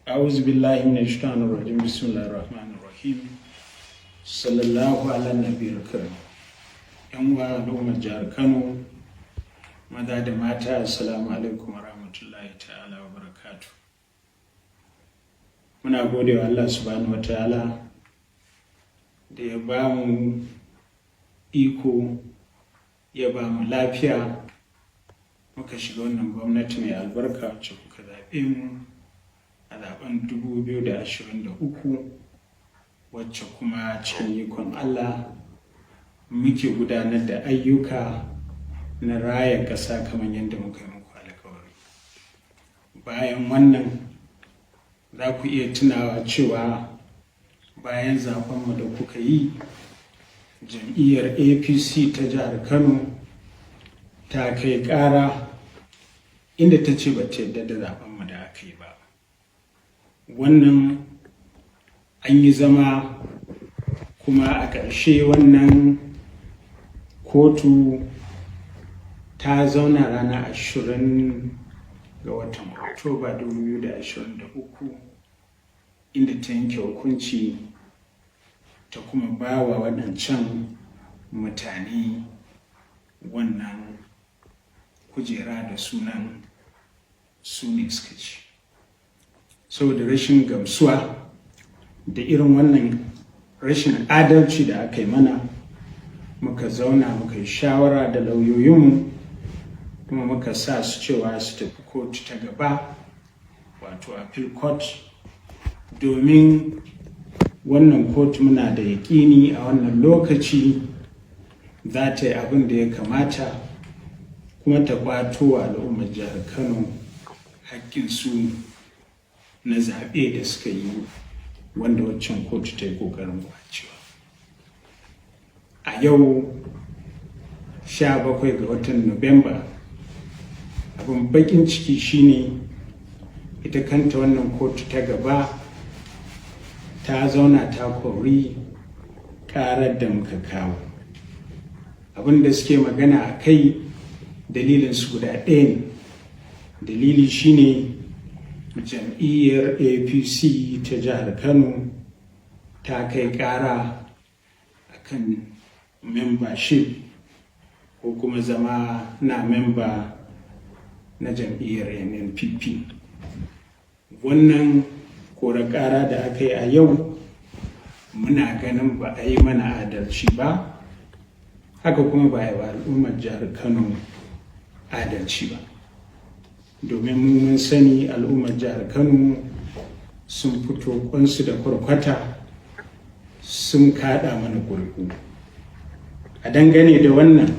أعوذ بالله من الشيطان الرجيم. بسم الله الرحمن الرحيم. صلى الله على النبي الكريم. Yan uwa al'ummar jihar Kano, maza da mata, assalamu alaikum wa rahmatullahi ta'ala wa barakatu. Muna gode wa Allah subhanahu wa ta'ala da ya ba mu iko, ya ba mu lafiya, muka shiga wannan gwamnati mai albarka wacce kuka zaɓe mu a zaben 2023, wacce kuma cikin ikon Allah muke gudanar da ayyuka na raya ƙasa kamar yadda muka yi muku alkawari. Bayan wannan, za ku iya tunawa cewa bayan zaɓenmu da kuka yi, jam'iyyar APC ta jihar Kano ta kai ƙara inda ta ce ba ta yarda da zaɓenmu da aka yi ba. Wannan an yi zama, kuma a ƙarshe wannan kotu ta zauna ranar 20 ga watan Oktoba 2023, inda ta yanke hukunci ta kuma ba wa waɗancan mutane wannan kujera da sunan su ne suka ci. Saboda rashin gamsuwa da irin wannan rashin adalci da aka yi mana, muka zauna muka yi shawara da lauyoyinmu, kuma muka sa su cewa su tafi kotu ta gaba, wato appeal court, domin wannan kotu muna da yaƙini a wannan lokaci za ta yi abin da ya kamata kuma ta kwato wa al'ummar jihar Kano haƙƙinsu na zaɓe da suka yi, wanda waccan kotu ta yi ƙoƙarin kwacewa. A yau 17 ga watan Nuwamba, abin bakin ciki shine ita kanta wannan kotu ta gaba ta zauna ta kori karar da muka kawo. Abin da suke magana a kai, dalilin su guda ɗaya ne. Dalili shine jam'iyyar APC ta jihar Kano ta kai ƙara akan membership ko kuma zama na memba na jam'iyyar NNPP. Wannan kora ƙara da aka yi a yau, muna ganin ba a yi mana adalci ba, haka kuma ba a yi wa al'ummar jihar Kano adalci ba, domin mu mun sani al'ummar jihar Kano sun fito kwansu da kwarkwata sun kaɗa mana ƙuri'u. A dangane da wannan,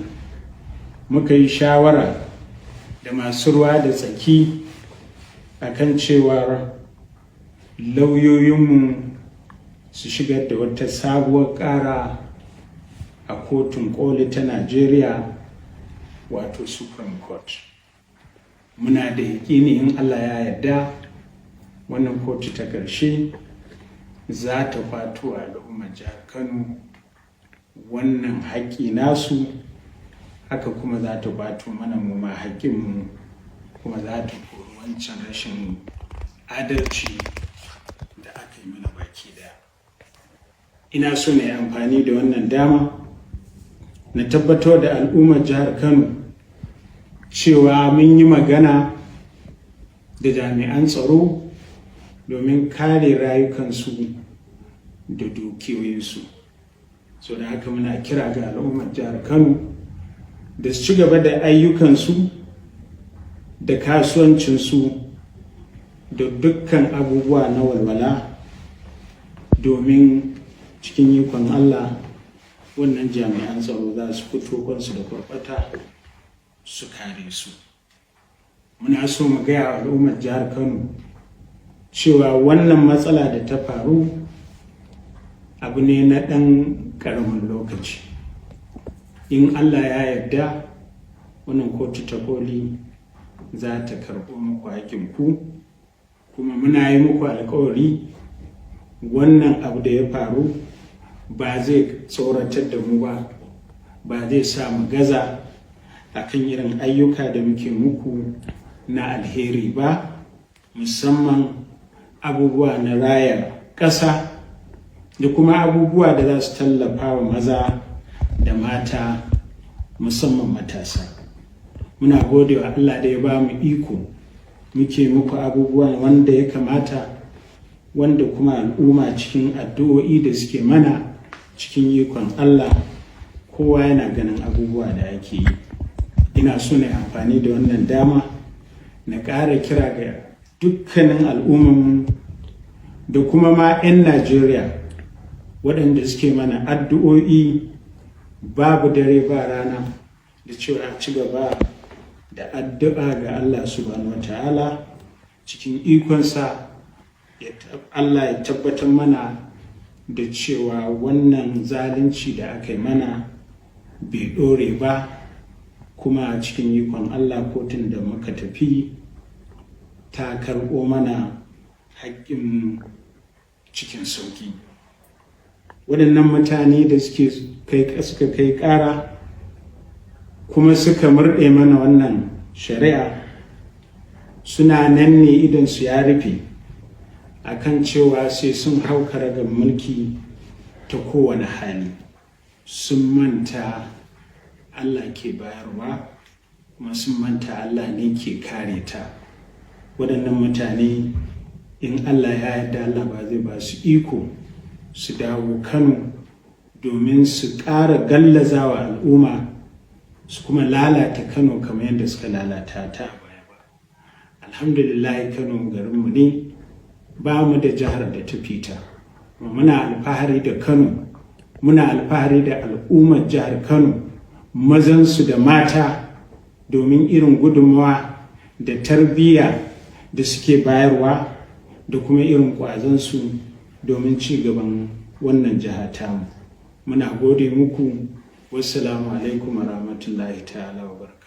muka yi shawara da masu ruwa da tsaki akan cewar lauyoyinmu su shigar da wata sabuwar ƙara a Kotun Koli ta Najeriya, wato Supreme Court. Muna da yaƙini in Allah ya yarda wannan kotu ta ƙarshe za ta kwato al'ummar jihar Kano wannan haƙƙi nasu, haka kuma za ta kwato mana mu ma haƙƙinmu, kuma za ta kori wancan rashin adalci da aka yi mana baki daya. Ina so na yi amfani da wannan dama na tabbatar da al'ummar jihar Kano cewa mun yi magana da jami'an tsaro domin kare rayukansu da dukiyoyinsu. So da haka muna kira ga al'ummar jihar Kano da su ci gaba da ayyukansu da kasuwancinsu da dukkan abubuwa na walwala, domin cikin ikon Allah wannan jami'an tsaro za su fito kwansu da kwarkwata su kare su. Muna so mu gaya wa al'ummar jihar Kano cewa wannan matsala da ta faru abu ne na ɗan ƙaramin lokaci. In Allah ya yarda wannan kotu ta koli za ta karɓo muku haƙƙinku, kuma muna yi muku alkawari wannan abu da ya faru ba zai tsoratar da mu ba, ba zai sa mu gaza akan irin ayyuka da muke muku na alheri ba, musamman abubuwa na raya ƙasa da kuma abubuwa da za su tallafa wa maza da mata, musamman matasa. Muna gode wa Allah da ya ba mu iko muke muku abubuwan wanda ya kamata, wanda kuma al'umma cikin addu'o'i da suke mana, cikin ikon Allah kowa yana ganin abubuwa da ake yi. Ina so na amfani da wannan dama na ƙara kira ga dukkanin al'ummanmu da kuma ma 'yan Najeriya waɗanda suke mana addu'o'i babu dare ba rana da cewa ci gaba da addu'a ga Allah Subhanahu wa Ta'ala, cikin ikonsa Allah ya tabbatar mana da cewa wannan zalunci da aka yi mana bai ɗore ba, kuma cikin ikon Allah kotun da muka tafi ta karɓo mana haƙƙin cikin sauƙi. Waɗannan mutane da suka kai ƙara kuma suka murɗe mana wannan shari'a suna nan ne idan su ya rufe akan cewa sai sun hau karagar mulki ta kowane hali. Sun manta Allah ke bayarwa, kuma sun manta Allah ne ke kare ta. Waɗannan mutane, in Allah ya yarda, Allah ba zai ba su iko su dawo Kano domin su ƙara gallazawa al'umma su kuma lalata Kano kamar yadda suka lalata ta a baya ba. Alhamdulillah, Kano garinmu ne, ba mu da jihar da ta fita. Muna alfahari da Kano, muna alfahari da al'ummar jihar Kano, mazansu da mata, domin irin gudunmawa da tarbiyya da suke bayarwa da kuma irin ƙwazonsu domin ci gaban wannan jiha tamu. Muna gode muku. Wassalamu alaikum wa rahmatullahi ta'ala wa barakatuh.